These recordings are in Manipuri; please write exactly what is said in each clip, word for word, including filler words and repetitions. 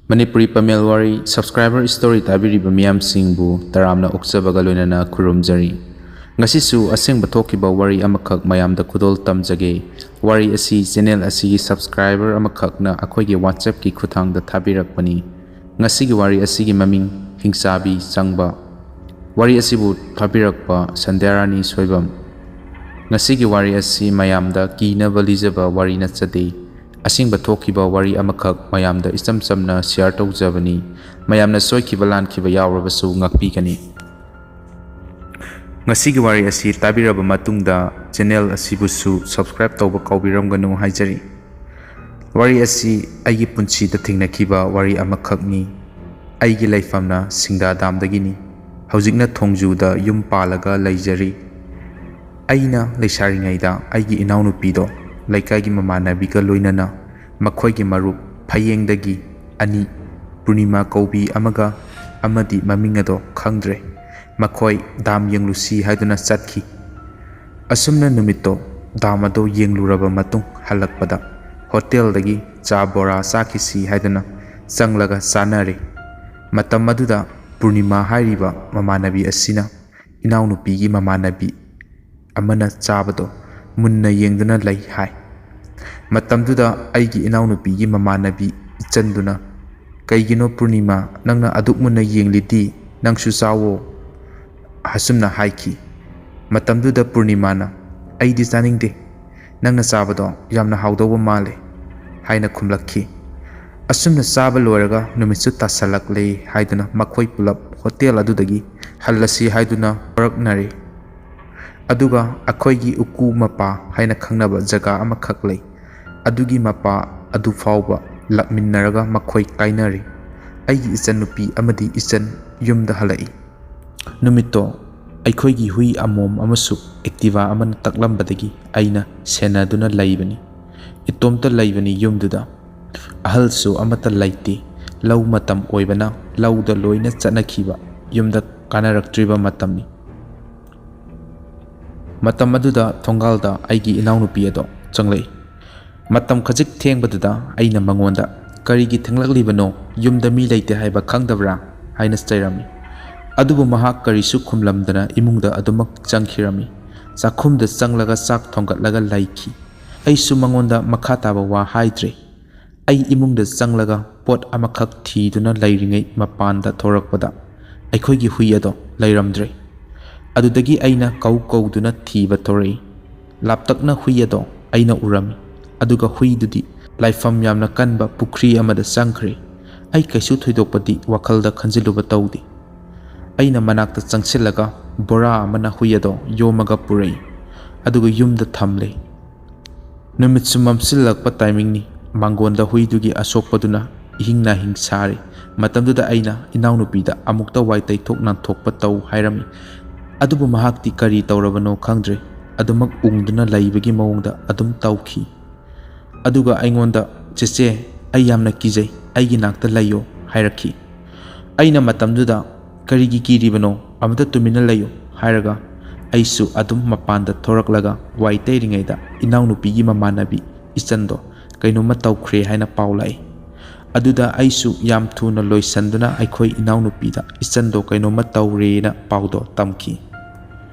ꯃꯅꯤꯄꯨꯔꯤ ꯄꯃꯦꯜ ꯋꯥꯔꯤ subscriber story ꯇꯥꯕꯤꯔꯤꯕ ꯃꯤꯌꯥꯝꯁꯤꯡꯕꯨ ꯇꯔꯥꯝꯅ ꯑꯣꯛꯆꯕꯒ ꯂꯣꯏꯅꯅ ꯈꯨꯔꯨꯝꯖꯔꯤ꯫ ꯉꯁꯤꯁꯨ ꯑꯁꯦꯡꯕ ꯊꯣꯛꯈꯤꯕ ꯋꯥꯔꯤ ꯑꯃꯈꯛ ꯃꯌꯥꯝꯗ ꯈꯨꯗꯣꯜ ꯇꯝꯖꯒꯦ꯫ ꯋꯥꯔꯤ ꯑꯁꯤ channel ꯑꯁꯤꯒꯤ subscriber ꯑꯃꯈꯛꯅ ꯑꯩꯈꯣꯏꯒꯤ WhatsAppꯀꯤ ꯈꯨꯠꯊꯥꯡꯗ ꯊꯥꯕꯤꯔꯛꯄꯅꯤ꯫ ꯉꯁꯤꯒꯤ ꯋꯥꯔꯤ ꯑꯁꯤꯒꯤ ꯃꯃꯤꯡ ꯍꯤꯡꯆꯥꯕꯤ ꯆꯪꯕ꯫ ꯋꯥꯔꯤ ꯑꯁꯤꯕꯨ ꯊꯥꯕꯤꯔꯛꯄ ꯁꯟꯙ꯭ꯌꯥꯔꯥꯅꯤ ꯁꯣꯏꯕꯝ꯫ ꯉꯁꯤꯒꯤ ꯋꯥꯔꯤ ꯑꯁꯤ ꯃꯌꯥꯝꯗ ꯀꯤꯅꯕ ꯂꯤꯖꯕ ꯋꯥꯔꯤ ꯅꯠꯆꯗꯦ꯫ ꯑꯁꯦꯡꯕ ꯊꯣꯛꯈꯤꯕ ꯋꯥꯔꯤ ꯑꯃꯈꯛ ꯃꯌꯥꯝꯗ ꯏꯆꯝ ꯆꯝꯅ share ꯇꯧꯖꯕꯅꯤ꯫ ꯃꯌꯥꯝꯅ ꯁꯣꯏꯈꯤꯕ ꯂꯥꯟꯈꯤꯕ ꯌꯥꯎꯔꯕꯁꯨ ꯉꯥꯛꯄꯤꯒꯅꯤ꯫ ꯉꯁꯤꯒꯤ ꯋꯥꯔꯤ ꯑꯁꯤ ꯇꯥꯕꯤꯔꯕ ꯃꯇꯨꯡꯗ channel ꯑꯁꯤꯕꯨꯁꯨ subscribe ꯇꯧꯕ ꯀꯥꯎꯕꯤꯔꯝꯒꯅꯨ ꯍꯥꯏꯖꯔꯤ꯫ ꯋꯥꯔꯤ ꯑꯁꯤ ꯑꯩꯒꯤ ꯄꯨꯟꯁꯤꯗ ꯊꯦꯡꯅꯈꯤꯕ ꯋꯥꯔꯤ ꯑꯃꯈꯛꯅꯤ꯫ ꯑꯩꯒꯤ ꯂꯩꯐꯝꯅ ꯁꯤꯡꯗꯥ ꯗꯥꯝꯗꯒꯤꯅꯤ꯫ ꯍꯧꯖꯤꯛꯅ ꯊꯣꯡꯖꯨꯗ ꯌꯨꯝ ꯄꯥꯜꯂꯒ ꯂꯩꯖꯔꯤ꯫ ꯑꯩꯅ ꯂꯩꯁꯥꯔꯤꯉꯩꯗ ꯑꯩꯒꯤ ꯏꯅꯥꯎꯅꯨꯄꯤꯗꯣ ꯂꯩꯀꯥꯏꯒꯤ ꯃꯃꯥꯟꯅꯕꯤꯒ ꯂꯣꯏꯅꯅ ꯃꯈꯣꯏꯒꯤ ꯃꯔꯨꯞ ꯐꯌꯦꯡꯗꯒꯤ ꯑꯅꯤ, ꯄꯨꯔꯅꯤꯃꯥ ꯀꯧꯕꯤ ꯑꯃꯒ ꯑꯃꯗꯤ ꯃꯃꯤꯡ ꯑꯗꯣ ꯈꯪꯗ꯭ꯔꯦ, ꯃꯈꯣꯏ ꯗꯥꯝ ꯌꯦꯡꯂꯨꯁꯤ ꯍꯥꯏꯗꯨꯅ ꯆꯠꯈꯤ꯫ ꯑꯁꯨꯝꯅ ꯅꯨꯃꯤꯠꯇꯣ ꯗꯥꯝ ꯑꯗꯣ ꯌꯦꯡꯂꯨꯔꯕ ꯃꯇꯨꯡ ꯍꯜꯂꯛꯄꯗ ꯍꯣꯇꯦꯜꯗꯒꯤ ꯆꯥ ꯕꯣꯔꯥ ꯆꯥꯈꯤꯁꯤ ꯍꯥꯏꯗꯨꯅ ꯆꯪꯂꯒ ꯆꯥꯅꯔꯦ꯫ ꯃꯇꯝ ꯑꯗꯨꯗ ꯄꯨꯔꯅꯤꯃꯥ ꯍꯥꯏꯔꯤꯕ ꯃꯃꯥꯟꯅꯕꯤ ꯑꯁꯤꯅ ꯏꯅꯥꯎꯅꯨꯄꯤꯒꯤ ꯃꯃꯥꯟꯅꯕꯤ ꯑꯃꯅ ꯆꯥꯕꯗꯣ ꯃꯨꯟꯅ ꯌꯦꯡꯗꯨꯅ ꯂꯩ ꯍꯥꯏ꯫ ꯃꯇꯝꯗꯨꯗ ꯑꯩꯒꯤ ꯏꯅꯥꯎꯅꯨꯄꯤꯒꯤ ꯃꯃꯥꯟꯅꯕꯤ ꯏꯆꯟꯗꯨꯅ, "ꯀꯩꯒꯤꯅꯣ ꯄꯨꯔꯅꯤꯃꯥ, ꯅꯪꯅ ꯑꯗꯨꯛ ꯃꯨꯟꯅ ꯌꯦꯡꯂꯤꯗꯤ? ꯅꯪꯁꯨ ꯆꯥꯋꯣ," ꯑꯁꯨꯝꯅ ꯍꯥꯏꯈꯤ꯫ ꯃꯇꯝꯗꯨꯗ ꯄꯨꯔꯅꯤꯃꯥꯅ, "ꯑꯩꯗꯤ ꯆꯥꯅꯤꯡꯗꯦ, ꯅꯪꯅ ꯆꯥꯕꯗꯣ ꯌꯥꯝꯅ ꯍꯥꯎꯗꯧꯕ ꯃꯥꯜꯂꯦ," ꯍꯥꯏꯅ ꯈꯨꯝꯂꯛꯈꯤ꯫ ꯑꯁꯨꯝꯅ ꯆꯥꯕ ꯂꯣꯏꯔꯒ ꯅꯨꯃꯤꯠꯁꯨ ꯇꯥꯁꯜꯂꯛꯂꯦ ꯍꯥꯏꯗꯨꯅ ꯃꯈꯣꯏ ꯄꯨꯂꯞ ꯍꯣꯇꯦꯜ ꯑꯗꯨꯗꯒꯤ ꯍꯜꯂꯁꯤ ꯍꯥꯏꯗꯨꯅ ꯍꯣꯔꯛꯅꯔꯦ꯫ ꯑꯗꯨꯒ ꯑꯩꯈꯣꯏꯒꯤ ꯎꯀꯨ ꯃꯄꯥ ꯍꯥꯏꯅ ꯈꯪꯅꯕ ꯖꯒꯥ ꯑꯃꯈꯛ ꯂꯩ꯫ ꯑꯗꯨꯒꯤ ꯃꯄꯥ ꯑꯗꯨ ꯐꯥꯎꯕ ꯂꯥꯛꯃꯤꯟꯅꯔꯒ ꯃꯈꯣꯏ ꯀꯥꯏꯅꯔꯦ꯫ ꯑꯩꯒꯤ ꯏꯆꯟꯅꯨꯄꯤ ꯑꯃꯗꯤ ꯏꯆꯟ ꯌꯨꯝꯗ ꯍꯜꯂꯛꯏ꯫ ꯅꯨꯃꯤꯠꯇꯣ ꯑꯩꯈꯣꯏꯒꯤ ꯍꯨꯏ ꯑꯃꯣꯝ ꯑꯃꯁꯨ Activa ꯑꯃꯅ ꯇꯛꯂꯝꯕꯗꯒꯤ ꯑꯩꯅ ꯁꯦꯟꯅꯗꯨꯅ ꯂꯩꯕꯅꯤ꯫ ꯏꯇꯣꯝꯇ ꯂꯩꯕꯅꯤ ꯌꯨꯝꯗꯨꯗ꯫ ꯑꯍꯜꯁꯨ ꯑꯃꯠꯇ ꯂꯩꯇꯦ꯫ ꯂꯧ ꯃꯇꯝ ꯑꯣꯏꯕꯅ ꯂꯧꯗ ꯂꯣꯏꯅ ꯆꯠꯅꯈꯤꯕ, ꯌꯨꯝꯗ ꯀꯥꯅꯔꯛꯇ꯭ꯔꯤꯕ ꯃꯇꯝꯅꯤ꯫ ꯃꯇꯝ ꯑꯗꯨꯗ ꯊꯣꯡꯒꯥꯜꯗ ꯑꯩꯒꯤ ꯏꯅꯥꯎꯅꯨꯄꯤ ꯑꯗꯣ ꯆꯪꯂꯛꯏ꯫ ꯃꯇꯝ ꯈꯖꯤꯛ ꯊꯦꯡꯕꯗꯨꯗ ꯑꯩꯅ ꯃꯉꯣꯟꯗ, "ꯀꯔꯤꯒꯤ ꯊꯦꯡꯂꯛꯂꯤꯕꯅꯣ? ꯌꯨꯝꯗ ꯃꯤ ꯂꯩꯇꯦ ꯍꯥꯏꯕ ꯈꯪꯗꯕ꯭ꯔꯥ?" ꯍꯥꯏꯅ ꯆꯩꯔꯝꯃꯤ꯫ ꯑꯗꯨꯕꯨ ꯃꯍꯥꯛ ꯀꯔꯤꯁꯨ ꯈꯨꯝꯂꯝꯗꯅ ꯏꯃꯨꯡꯗ ꯑꯗꯨꯃꯛ ꯆꯪꯈꯤꯔꯝꯃꯤ꯫ ꯆꯥꯛꯈꯨꯝꯗ ꯆꯪꯂꯒ ꯆꯥꯛ ꯊꯣꯡꯒꯠꯂꯒ ꯂꯩꯈꯤ꯫ ꯑꯩꯁꯨ ꯃꯉꯣꯟꯗ ꯃꯈꯥ ꯇꯥꯕ ꯋꯥ ꯍꯥꯏꯗ꯭ꯔꯦ꯫ ꯑꯩ ꯏꯃꯨꯡꯗ ꯆꯪꯂꯒ ꯄꯣꯠ ꯑꯃꯈꯛ ꯊꯤꯗꯨꯅ ꯂꯩꯔꯤꯉꯩ ꯃꯄꯥꯟꯗ ꯊꯣꯔꯛꯄꯗ ꯑꯩꯈꯣꯏꯒꯤ ꯍꯨꯏ ꯑꯗꯣ ꯂꯩꯔꯝꯗ꯭ꯔꯦ꯫ ꯑꯗꯨꯗꯒꯤ ꯑꯩꯅ ꯀꯧ ꯀꯧꯗꯨꯅ ꯊꯤꯕ ꯊꯣꯔꯛꯏ꯫ ꯂꯥꯞꯇꯛꯅ ꯍꯨꯏ ꯑꯗꯣ ꯑꯩꯅ ꯎꯔꯝꯃꯤ, ꯑꯗꯨꯒ ꯍꯨꯏꯗꯨꯗꯤ ꯂꯥꯏꯐꯝ ꯌꯥꯝꯅ ꯀꯟꯕ ꯄꯨꯈ꯭ꯔꯤ ꯑꯃꯗ ꯆꯪꯈ꯭ꯔꯦ꯫ ꯑꯩ ꯀꯩꯁꯨ ꯊꯣꯏꯗꯣꯛꯄꯗꯤ ꯋꯥꯈꯜꯗ ꯈꯟꯖꯤꯜꯂꯨꯕ ꯇꯧꯗꯦ꯫ ꯑꯩꯅ ꯃꯅꯥꯛꯇ ꯆꯪꯁꯤꯜꯂꯒ ꯕꯣꯔꯥ ꯑꯃꯅ ꯍꯨꯏ ꯑꯗꯣ ꯌꯣꯝꯃꯒ ꯄꯨꯔꯛꯏ, ꯑꯗꯨꯒ ꯌꯨꯝꯗ ꯊꯝꯂꯦ꯫ ꯅꯨꯃꯤꯠꯁꯨ ꯃꯝꯁꯤꯜꯂꯛꯄ ꯇꯥꯏꯃꯤꯡꯅꯤ꯫ ꯃꯥꯡꯒꯣꯟꯗ ꯍꯨꯏꯗꯨꯒꯤ ꯑꯁꯣꯛꯄꯗꯨꯅ ꯏꯍꯤꯡ ꯅꯥꯍꯤꯡ ꯁꯥꯔꯤ꯫ ꯃꯇꯝꯗꯨꯗ ꯑꯩꯅ ꯏꯅꯥꯎꯅꯨꯄꯤꯗ ꯑꯃꯨꯛꯇ ꯋꯥꯏ ꯇꯩꯊꯣꯛ ꯅꯥꯟꯊꯣꯛꯄ ꯇꯧ ꯍꯥꯏꯔꯝꯃꯤ꯫ ꯑꯗꯨꯕꯨ ꯃꯍꯥꯛꯇꯤ ꯀꯔꯤ ꯇꯧꯔꯕꯅꯣ ꯈꯪꯗ꯭ꯔꯦ, ꯑꯗꯨꯃꯛ ꯎꯪꯗꯨꯅ ꯂꯩꯕꯒꯤ ꯃꯑꯣꯡꯗ ꯑꯗꯨꯝ ꯇꯧꯈꯤ꯫ ꯑꯗꯨꯒ ꯑꯩꯉꯣꯟꯗ, "ꯆꯦꯆꯦ, ꯑꯩ ꯌꯥꯝꯅ ꯀꯤꯖꯩ, ꯑꯩꯒꯤ ꯅꯥꯛꯇ ꯂꯩꯌꯣ" ꯍꯥꯏꯔꯛꯈꯤ꯫ ꯑꯩꯅ ꯃꯇꯝꯗꯨꯗ, "ꯀꯔꯤꯒꯤ ꯀꯤꯔꯤꯕꯅꯣ? ꯑꯃꯇ ꯇꯨꯃꯤꯟꯅ ꯂꯩꯌꯨ" ꯍꯥꯏꯔꯒ ꯑꯩꯁꯨ ꯑꯗꯨꯝ ꯃꯄꯥꯟꯗ ꯊꯣꯔꯛꯂꯒ ꯋꯥꯏ ꯇꯩꯔꯤꯉꯩꯗ ꯏꯅꯥꯎꯅꯨꯄꯤꯒꯤ ꯃꯃꯥꯟꯅꯕꯤ ꯏꯆꯟꯗꯣ ꯀꯩꯅꯣꯝꯃ ꯇꯧꯈ꯭ꯔꯦ ꯍꯥꯏꯅ ꯄꯥꯎ ꯂꯥꯛꯏ꯫ ꯑꯗꯨꯗ ꯑꯩꯁꯨ ꯌꯥꯝ ꯊꯨꯅ ꯂꯣꯏꯁꯟꯗꯨꯅ ꯑꯩꯈꯣꯏ ꯏꯅꯥꯎꯅꯨꯄꯤꯗ, "ꯏꯆꯟꯗꯣ ꯀꯩꯅꯣꯝꯃ ꯇꯧꯔꯦꯅ" ꯄꯥꯎꯗꯣ ꯇꯝꯈꯤ꯫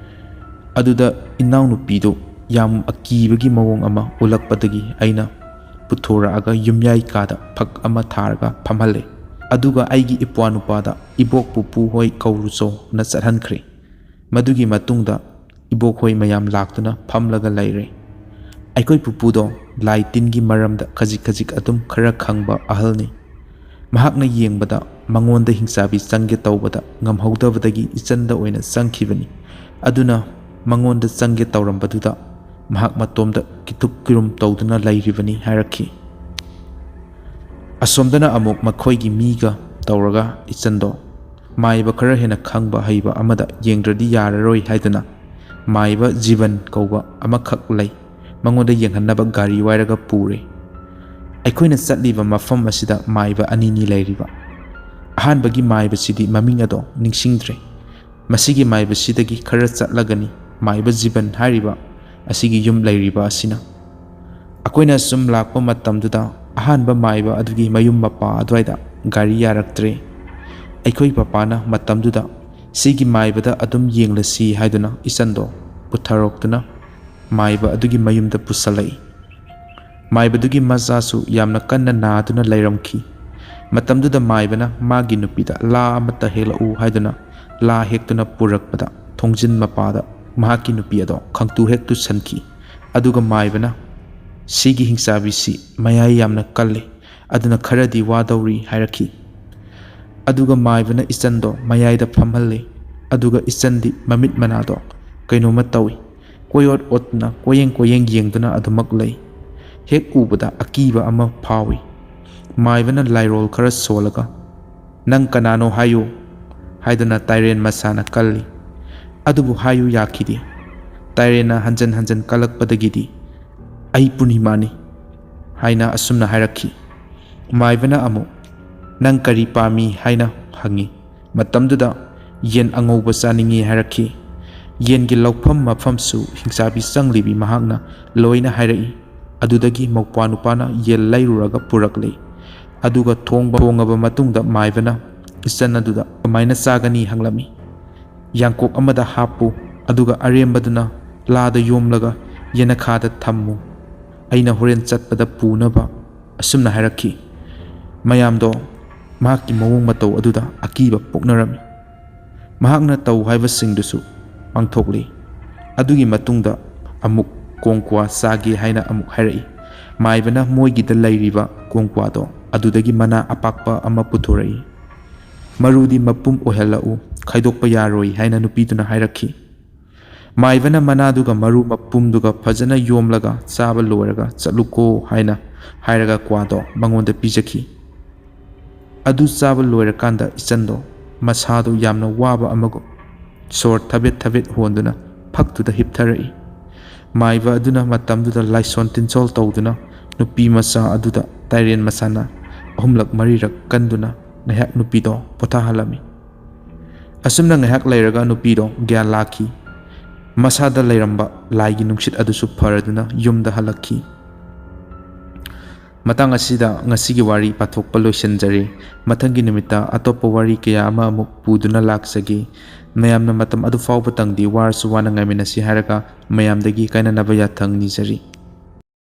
ꯑꯗꯨꯗ ꯏꯅꯥꯎꯅꯨꯄꯤꯗꯨ ꯌꯥꯝ ꯑꯀꯤꯕꯒꯤ ꯃꯑꯣꯡ ꯑꯃ ꯎꯠꯂꯛꯄꯗꯒꯤ ꯑꯩꯅ ꯄꯨꯊꯣꯔꯛꯑꯒ ꯌꯨꯝꯌꯥꯏ ꯀꯥꯗ ꯐꯛ ꯑꯃ ꯊꯥꯔꯒ ꯐꯝꯍꯜꯂꯦ꯫ ꯑꯗꯨꯒ ꯑꯩꯒꯤ ꯏꯄ꯭ꯋꯥ ꯅꯨꯄꯥꯗ "ꯏꯕꯣꯛ ꯄꯨꯄꯨ ꯍꯣꯏ ꯀꯧꯔꯨꯆꯣꯅ" ꯆꯠꯍꯟꯈ꯭ꯔꯦ꯫ ꯃꯗꯨꯒꯤ ꯃꯇꯨꯡꯗ ꯏꯕꯣꯛ ꯍꯣꯏ ꯃꯌꯥꯝ ꯂꯥꯛꯇꯨꯅ ꯐꯝꯂꯒ ꯂꯩꯔꯦ꯫ ꯑꯩꯈꯣꯏ ꯄꯨꯄꯨꯗꯣ ꯂꯥꯏ ꯇꯤꯟꯒꯤ ꯃꯔꯝꯗ ꯈꯖꯤꯛ ꯈꯖꯤꯛ ꯑꯗꯨꯝ ꯈꯔ ꯈꯪꯕ ꯑꯍꯜꯅꯤ꯫ ꯃꯍꯥꯛꯅ ꯌꯦꯡꯕꯗ ꯃꯉꯣꯟꯗ ꯍꯤꯡꯆꯥꯕꯤ ꯆꯪꯒꯦ ꯇꯧꯕꯗ ꯉꯝꯍꯧꯗꯕꯗꯒꯤ ꯏꯆꯟꯗ ꯑꯣꯏꯅ ꯆꯪꯈꯤꯕꯅꯤ꯫ ꯑꯗꯨꯅ ꯃꯉꯣꯟꯗ ꯆꯪꯒꯦ ꯇꯧꯔꯝꯕꯗꯨꯗ ꯃꯍꯥꯛ ꯃꯇꯣꯝꯗ ꯀꯤꯊꯨꯞ ꯀꯤꯔꯨꯝ ꯇꯧꯗꯨꯅ ꯂꯩꯔꯤꯕꯅꯤ ꯍꯥꯏꯔꯛꯈꯤ꯫ ꯑꯁꯣꯝꯗꯅ ꯑꯃꯨꯛ ꯃꯈꯣꯏꯒꯤ ꯃꯤꯒ ꯇꯧꯔꯒ ꯏꯆꯟꯗꯣ ꯃꯥꯏꯕ ꯈꯔ ꯍꯦꯟꯅ ꯈꯪꯕ ꯍꯩꯕ ꯑꯃꯗ ꯌꯦꯡꯗ꯭ꯔꯗꯤ ꯌꯥꯔꯔꯣꯏ ꯍꯥꯏꯗꯨꯅ ꯃꯥꯏꯕ ꯖꯤꯕꯟ ꯀꯧꯕ ꯑꯃꯈꯛ ꯂꯩ, ꯃꯉꯣꯟꯗ ꯌꯦꯡꯍꯟꯅꯕ ꯒꯥꯔꯤ ꯋꯥꯏꯔꯒ ꯄꯨꯔꯦ꯫ ꯑꯩꯈꯣꯏꯅ ꯆꯠꯂꯤꯕ ꯃꯐꯝ ꯑꯁꯤꯗ ꯃꯥꯏꯕ ꯑꯅꯤꯅꯤ ꯂꯩꯔꯤꯕ꯫ ꯑꯍꯥꯟꯕꯒꯤ ꯃꯥꯏꯕꯁꯤꯗꯤ ꯃꯃꯤꯡ ꯑꯗꯣ ꯅꯤꯡꯁꯤꯡꯗ꯭ꯔꯦ꯫ ꯃꯁꯤꯒꯤ ꯃꯥꯏꯕꯁꯤꯗꯒꯤ ꯈꯔ ꯆꯠꯂꯒꯅꯤ ꯃꯥꯏꯕ ꯖꯤꯕꯟ ꯍꯥꯏꯔꯤꯕ ꯑꯁꯤꯒꯤ ꯌꯨꯝ ꯂꯩꯔꯤꯕ ꯑꯁꯤꯅ꯫ ꯑꯩꯈꯣꯏꯅ ꯁꯨꯝ ꯂꯥꯛꯄ ꯃꯇꯝꯗꯨꯗ ꯑꯍꯥꯟꯕ ꯃꯥꯏꯕ ꯑꯗꯨꯒꯤ ꯃꯌꯨꯝ ꯃꯄꯥ ꯑꯗꯨꯋꯥꯏꯗ ꯒꯥꯔꯤ ꯌꯥꯔꯛꯇ꯭ꯔꯦ꯫ ꯑꯩꯈꯣꯏ ꯄꯄꯥꯅ ꯃꯇꯝꯗꯨꯗ ꯁꯤꯒꯤ ꯃꯥꯏꯕꯗ ꯑꯗꯨꯝ ꯌꯦꯡꯂꯁꯤ ꯍꯥꯏꯗꯨꯅ ꯏꯆꯟꯗꯣ ꯄꯨꯊꯔꯣꯛꯇꯨꯅ ꯃꯥꯏꯕ ꯑꯗꯨꯒꯤ ꯃꯌꯨꯝꯗ ꯄꯨꯁꯜꯂꯛꯏ꯫ ꯃꯥꯏꯕꯗꯨꯒꯤ ꯃꯆꯥꯁꯨ ꯌꯥꯝꯅ ꯀꯟꯅ ꯅꯥꯗꯨꯅ ꯂꯩꯔꯝꯈꯤ꯫ ꯃꯇꯝꯗꯨꯗ ꯃꯥꯏꯕꯅ ꯃꯥꯒꯤ ꯅꯨꯄꯤꯗ ꯂꯥ ꯑꯃꯠꯇ ꯍꯦꯛꯂꯛꯎ ꯍꯥꯏꯗꯨꯅ ꯂꯥ ꯍꯦꯛꯇꯨꯅ ꯄꯨꯔꯛꯄꯗ ꯊꯣꯡꯖꯤꯟ ꯃꯄꯥꯗ ꯃꯍꯥꯛꯀꯤ ꯅꯨꯄꯤ ꯑꯗꯣ ꯈꯪꯇꯨ ꯍꯦꯛ ꯇꯨꯁꯟꯈꯤ꯫ ꯑꯗꯨꯒ ꯃꯥꯏꯕꯅ, "ꯁꯤꯒꯤ ꯍꯤꯡꯆꯥꯕꯤꯁꯤ ꯃꯌꯥꯏ ꯌꯥꯝꯅ ꯀꯜꯂꯤ, ꯑꯗꯨꯅ ꯈꯔꯗꯤ ꯋꯥꯗꯧꯔꯤ" ꯍꯥꯏꯔꯛꯈꯤ꯫ ꯑꯗꯨꯒ ꯃꯥꯏꯕꯅ ꯏꯆꯟꯗꯣ ꯃꯌꯥꯏꯗ ꯐꯝꯍꯜꯂꯤ꯫ ꯑꯗꯨꯒ ꯏꯆꯟꯗꯤ ꯃꯃꯤꯠ ꯃꯅꯥꯗꯣ ꯀꯩꯅꯣꯝꯃ ꯇꯧꯏ꯫ ꯀꯣꯏꯑꯣꯠ ꯑꯣꯠꯇꯨꯅ, ꯀꯣꯏꯌꯦꯡ ꯀꯣꯏꯌꯦꯡ ꯌꯦꯡꯗꯨꯅ ꯑꯗꯨꯃꯛ ꯂꯩ꯫ ꯍꯦꯛ ꯎꯕꯗ ꯑꯀꯤꯕ ꯑꯃ ꯐꯥꯎꯏ꯫ ꯃꯥꯏꯕꯅ ꯂꯥꯏꯔꯣꯜ ꯈꯔ ꯁꯣꯜꯂꯒ, "ꯅꯪ ꯀꯅꯥꯅꯣ ꯍꯥꯏꯌꯨ" ꯍꯥꯏꯗꯨꯅ ꯇꯥꯏꯔꯦꯟ ꯃꯁꯥꯅ ꯀꯜꯂꯤ꯫ ꯑꯗꯨꯕꯨ ꯍꯥꯏꯌꯨ ꯌꯥꯈꯤꯗꯦ꯫ ꯇꯥꯏꯔꯦꯟꯅ ꯍꯟꯖꯟ ꯍꯟꯖꯟ ꯀꯜꯂꯛꯄꯗꯒꯤꯗꯤ, "ꯑꯩ ꯄꯨꯔꯅꯤꯃꯥꯅꯤ" ꯍꯥꯏꯅ ꯑꯁꯨꯝꯅ ꯍꯥꯏꯔꯛꯈꯤ꯫ ꯃꯥꯏꯕꯅ ꯑꯃꯨꯛ, "ꯅꯪ ꯀꯔꯤ ꯄꯥꯝꯃꯤ?" ꯍꯥꯏꯅ ꯍꯪꯉꯤ꯫ ꯃꯇꯝꯗꯨꯗ ꯌꯦꯟ ꯑꯉꯧꯕ ꯆꯥꯅꯤꯡꯉꯤ ꯍꯥꯏꯔꯛꯈꯤ꯫ ꯌꯦꯟꯒꯤ ꯂꯧꯐꯝ ꯃꯐꯝꯁꯨ ꯍꯤꯡꯆꯥꯕꯤ ꯆꯪꯂꯤꯕꯤ ꯃꯍꯥꯛꯅ ꯂꯣꯏꯅ ꯍꯥꯏꯔꯛꯏ꯫ ꯑꯗꯨꯗꯒꯤ ꯃꯧꯄ꯭ꯋꯥ ꯅꯨꯄꯥꯅ ꯌꯦꯟ ꯂꯩꯔꯨꯔꯒ ꯄꯨꯔꯛꯂꯦ꯫ ꯑꯗꯨꯒ ꯊꯣꯡꯕ ꯊꯣꯡꯉꯕ ꯃꯇꯨꯡꯗ ꯃꯥꯏꯕꯅ ꯏꯆꯟ ꯑꯗꯨꯗ ꯀꯃꯥꯏꯅ ꯆꯥꯒꯅꯤ ꯍꯪꯂꯝꯃꯤ꯫ "ꯌꯥꯡꯀꯣꯛ ꯑꯃꯗ ꯍꯥꯞꯄꯨ, ꯑꯗꯨꯒ ꯑꯔꯦꯝꯕꯗꯨꯅ ꯂꯥꯗ ꯌꯣꯝꯂꯒ ꯌꯦꯅꯈꯥꯗ ꯊꯝꯃꯨ꯫ ꯑꯩꯅ ꯍꯣꯔꯦꯟ ꯆꯠꯄꯗ ꯄꯨꯅꯕ" ꯑꯁꯨꯝꯅ ꯍꯥꯏꯔꯛꯈꯤ꯫ ꯃꯌꯥꯝꯗꯣ ꯃꯍꯥꯛꯀꯤ ꯃꯑꯣꯡ ꯃꯇꯧ ꯑꯗꯨꯗ ꯑꯀꯤꯕ ꯄꯣꯛꯅꯔꯝꯃꯤ꯫ ꯃꯍꯥꯛꯅ ꯇꯧ ꯍꯥꯏꯕꯁꯤꯡꯗꯨꯁꯨ ꯄꯥꯡꯊꯣꯛꯂꯤ꯫ ꯑꯗꯨꯒꯤ ꯃꯇꯨꯡꯗ ꯑꯃꯨꯛ ꯀꯣꯡꯀ꯭ꯋꯥ ꯆꯥꯒꯦ ꯍꯥꯏꯅ ꯑꯃꯨꯛ ꯍꯥꯏꯔꯛꯏ꯫ ꯃꯥꯏꯕꯅ ꯃꯣꯏꯒꯤꯗ ꯂꯩꯔꯤꯕ ꯀꯣꯡꯀ꯭ꯋꯥꯗꯣ ꯑꯗꯨꯗꯒꯤ ꯃꯅꯥ ꯑꯄꯥꯛꯄ ꯑꯃ ꯄꯨꯊꯣꯔꯛꯏ꯫ ꯃꯔꯨꯗꯤ ꯃꯄꯨꯝ ꯑꯣꯏꯍꯜꯂꯛꯎ, ꯈꯥꯏꯗꯣꯛꯄ ꯌꯥꯔꯣꯏ ꯍꯥꯏꯅ ꯅꯨꯄꯤꯗꯨꯅ ꯍꯥꯏꯔꯛꯈꯤ꯫ ꯃꯥꯏꯕꯅ ꯃꯅꯥꯗꯨꯒ ꯃꯔꯨ ꯃꯄꯨꯝꯗꯨꯒ ꯐꯖꯅ ꯌꯣꯝꯂꯒ ꯆꯥꯕ ꯂꯣꯏꯔꯒ ꯆꯠꯂꯨꯀꯣ ꯍꯥꯏꯅ ꯍꯥꯏꯔꯒ ꯀ꯭ꯋꯥꯗꯣ ꯃꯉꯣꯟꯗ ꯄꯤꯖꯈꯤ꯫ ꯑꯗꯨ ꯆꯥꯕ ꯂꯣꯏꯔꯀꯥꯟꯗ ꯏꯆꯟꯗꯣ ꯃꯁꯥꯗꯣ ꯌꯥꯝꯅ ꯋꯥꯕ ꯑꯃꯒꯨꯝ ꯁꯣꯔ ꯊꯕꯦꯠ ꯊꯕꯦꯠ ꯍꯣꯟꯗꯨꯅ ꯐꯛꯇꯨꯗ ꯍꯤꯞꯊꯔꯛꯏ꯫ ꯃꯥꯏꯕ ꯑꯗꯨꯅ ꯃꯇꯝꯗꯨꯗ ꯂꯥꯏꯁꯣꯟ ꯇꯤꯟꯁꯣꯜ ꯇꯧꯗꯨꯅ ꯅꯨꯄꯤ ꯃꯆꯥ ꯑꯗꯨꯗ ꯇꯥꯏꯔꯦꯟ ꯃꯁꯥꯟꯅ ꯑꯍꯨꯝꯂꯛ ꯃꯔꯤꯔꯛ ꯀꯟꯗꯨꯅ ꯉꯥꯏꯍꯥꯛ ꯅꯨꯄꯤꯗꯣ ꯄꯣꯊꯥꯍꯜꯂꯝꯃꯤ꯫ ꯑꯁꯨꯝꯅ ꯉꯥꯏꯍꯥꯛ ꯂꯩꯔꯒ ꯅꯨꯄꯤꯗꯣ ꯒ꯭ꯌꯥꯟ ꯂꯥꯛꯈꯤ꯫ ꯃꯁꯥꯗ ꯂꯩꯔꯝꯕ ꯂꯥꯏꯒꯤ ꯅꯨꯡꯁꯤꯠ ꯑꯗꯨꯁꯨ ꯐꯔꯗꯨꯅ ꯌꯨꯝꯗ ꯍꯜꯂꯛꯈꯤ꯫ ꯃꯇꯥꯡ ꯑꯁꯤꯗ ꯉꯁꯤꯒꯤ ꯋꯥꯔꯤ ꯄꯥꯊꯣꯛꯄ ꯂꯣꯏꯁꯤꯟꯖꯔꯤ꯫ ꯃꯊꯪꯒꯤ ꯅꯨꯃꯤꯠꯇ ꯑꯇꯣꯞꯄ ꯋꯥꯔꯤ ꯀꯌꯥ ꯑꯃ ꯑꯃꯨꯛ ꯄꯨꯗꯨꯅ ꯂꯥꯛꯆꯒꯦ꯫ ꯃꯌꯥꯝꯅ ꯃꯇꯝ ꯑꯗꯨ ꯐꯥꯎꯕꯇꯪꯗꯤ ꯋꯥꯔꯁꯨ ꯋꯥꯅ ꯉꯥꯏꯃꯤꯟꯅꯁꯤ ꯍꯥꯏꯔꯒ ꯃꯌꯥꯝꯗꯒꯤ ꯀꯥꯏꯅꯅꯕ ꯌꯥꯊꯪ ꯅꯤꯖꯔꯤ꯫